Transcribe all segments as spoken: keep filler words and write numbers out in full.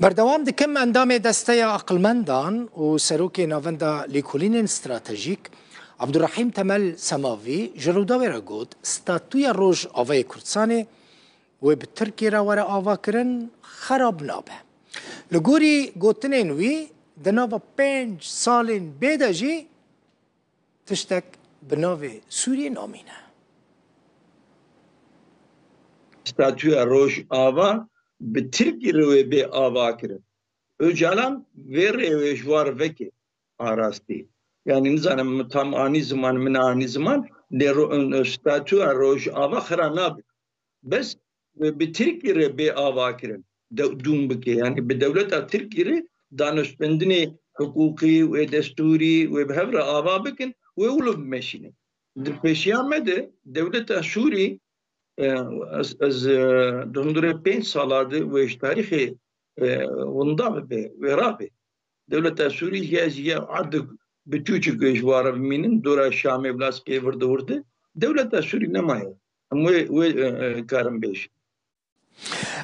Berdewam dikim, endamê Desteya Aqilmendan û Serokê Navenda Lêkolînên Stratejîk Abdurrahîm Temel Semavî ji Rûdawê re got, statûya Rojavayê Kurdistanê wê bi Tirkiyê re were avakirin, xerab nabe. Li gorî gotinên wî, di nava pênc salên bê de jî tiştek bi navê Sûriyê namîne. Statûya Rojava bi Tirkî re wê bê avakirin. Ocalan vê rêwê ji war veke arastî. Yanî nizanim min tam anî ziman, min anî ziman, lê ro- statûya Rojava xira nabe. Bes bi Tirkî re bê avakirin de- dûm bike. Yanî bi dewleta Tirkî re danûstendinê hiqûqî wê destûrî wê bi hev re ava bikin, wê wilo bimeşînin. Di pêşiya me de dewleta Sûrî, e, ez, ez e, di hundirê pênc sala de wê ji tarîxê e, winda bibe, wê rabe. Dewleta Sûrî jî ez jî ya erdek bi tûçik ji wara bimînin, dora Şamê, Blaskê, virde wirde. Dewleta Sûrî nemaye. Em wê, wê e, e, karin bêjin.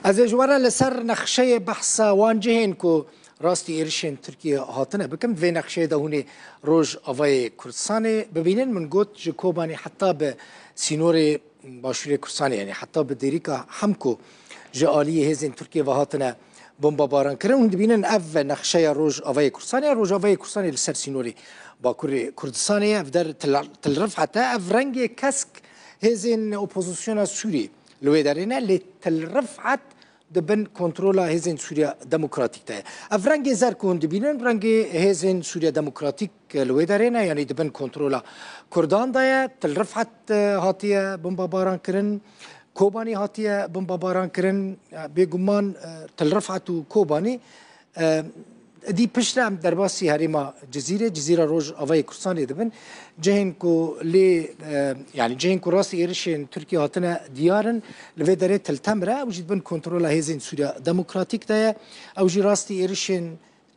Ez ê ji we re li ser nexşeyê behsa wan cihên ku rastî êrişên Tirkiyê hatine bikim. Di vê nexşeyê de hûn ê Rojavayê Kurdistanê bibînin. Min got ji Kobanê heta bi sînorê Başûrê Kurdistanê, yanî heta bi dêrîka Hemko ji aliyê hêzên Tirkiyê ve hatine bombebaran kirin. Hûn dibînin ev nexşeya Rojavayê Kurdistanê ye. Rojavayê Kurdistanê li ser sînorê Bakurê Kurdistanê ye. Ev der Til, Til Rifet e. Ev rengê kesk hêzên opozisyona Sûrî li wê derê ne, lê Til Rifet di bin kontrola hêzên Sûriya Demokratîk de ye. Ev rengê zer ku hûn dibînin, rengê hêzên Sûriya Demokratîk li wê derê ne, yanî di bin kontrola Kurdan de ye. Til Rifet, e, hatiye bombebaran kirin, Kobanî hatiye bombebaran kirin. E, bêguman, e, Til Rifet û Kobanî, e, Êdî piştre em derbasî herêma Cizîrê, Cizîra Rojavayê Kurdistanê dibin. Cihên ku lê, e, yanî cihên ku rastî êrişên Tirkiyê hatine diyarin, li vê derê Til Temir e, ew jî di bin kontrola hêzên Sûriya Demokratîk de ye. Ew jî rastî êrişên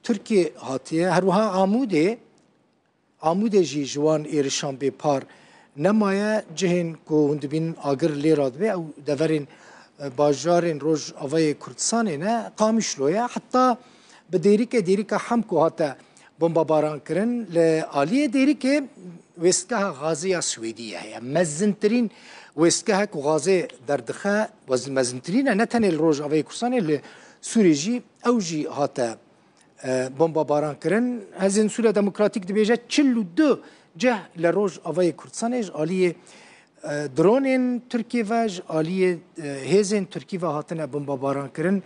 Tirkiyê hatiye. Her wiha Amûdê, Amûdê jî ji wan êrişan bêpar nemaye. Cihên ku hûn dibînin agir lê radibe, ew deverên, e, bajarên Rojavayê Kurdistanê ne, Qamişlo ye. Heta bi dêrikê, dêrika Hemko hate bombebaran kirin. Li aliyê dêrikê wêstgeha gazê ya Swêdî ye. Heye mezintirîn wêstgehe ku gazê derdixe, wez-, mezintirîn e, ne tenê li Rojavayê Kurdistanê, li Sûriyê jî, ew jî hate e, bombebaran kirin. Hêzên Sûriya Demokratîk dibêje çil û du cih li Rojavayê Kurdistanê ji aliyê, e, dronên Tirkiyê ve, ji aliyê, e, hêzên Tirkî ve hatine bombebaran kirin.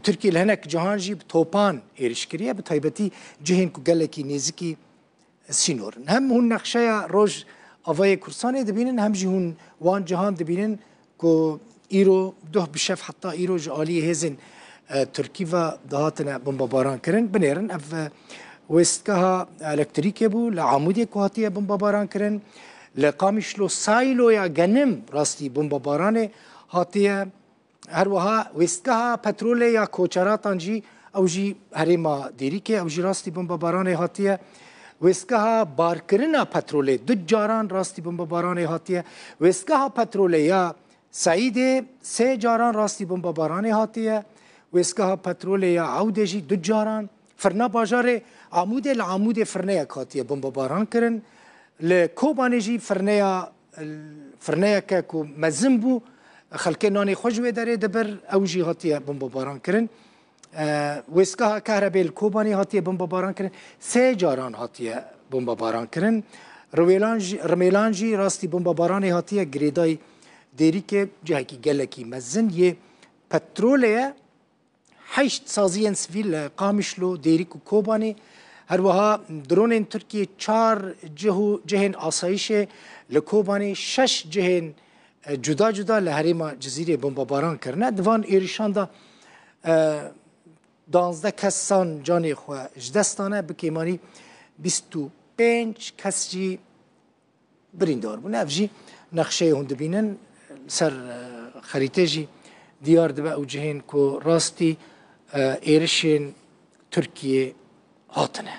Tirkiye li hinek cihan jî bi topan êriş kiriye, bi taybetî cihên ku gelekî nêzikî sînor in. Hem hûn nexşeya Rojavayê Kurdistanê dibînin, hem jî hûn wan cihan dibînin ku îro, duh bi şev heta îro ji aliyê hêzên, e, Tirkî ve dihatine bombebaran kirin. Binêrin, ev, e, wêstgeha elektrîkê bû li Amûdê ku hatiye bombebaran kirin. Li Qamişlo sîloya genim rastî bombebaranê hatiye. Her wiha wêstgeha petrolê ya Koçeratan jî, ew jî herêma Dêrîkê, ew jî rastî bombebaranê hatiye. Wêstgeha barkirina petrolê du caran rastî bombebaranê hatiye. Wêstgeha petrolê ya Seîdê sê caran rastî bombebaranê hatiye. Wêstgeha petrolê ya Ewdê jî du caran. Firna bajarê Amûdê, li Amûdê firneyek hatiye bombebaran kirin. Li Kobanê jî firneya, firneyeke ku mezin bû, xelkê nanê xwe ji wê derê dibir, ew jî hatiye bombebaran kirin. E, wêstgeha kehrebê li Kobanê hatiye bombebaran kirin. Sê caran hatiye bombebaran kirin. Riwêlan jî, Rimêlan jî rastî bombebaranê hatiye girêdayî Dêrîkê, cihekî gelekî mezin yê petrolê ye. Heşt saziyên sivîl li Qamişlo, Dêrîk û Kobanê, her wiha dronên Tirkiyê çar cih û cihên asayişê li Kobanê, şeş cihên, e, cuda cuda li herêma Cizîrê bombebaran kirine. Di van êrişan de, e, danzdeh kesan canê xwe ji dest dane, bi kêmanî bîst û pênc kes jî birîndar bûn. Ev jî nexşeyê hûn dibînin, li ser, e, xerîtê jî diyar dibe ew cihên ku rastî, e, êrişên Tirkiyê hatine.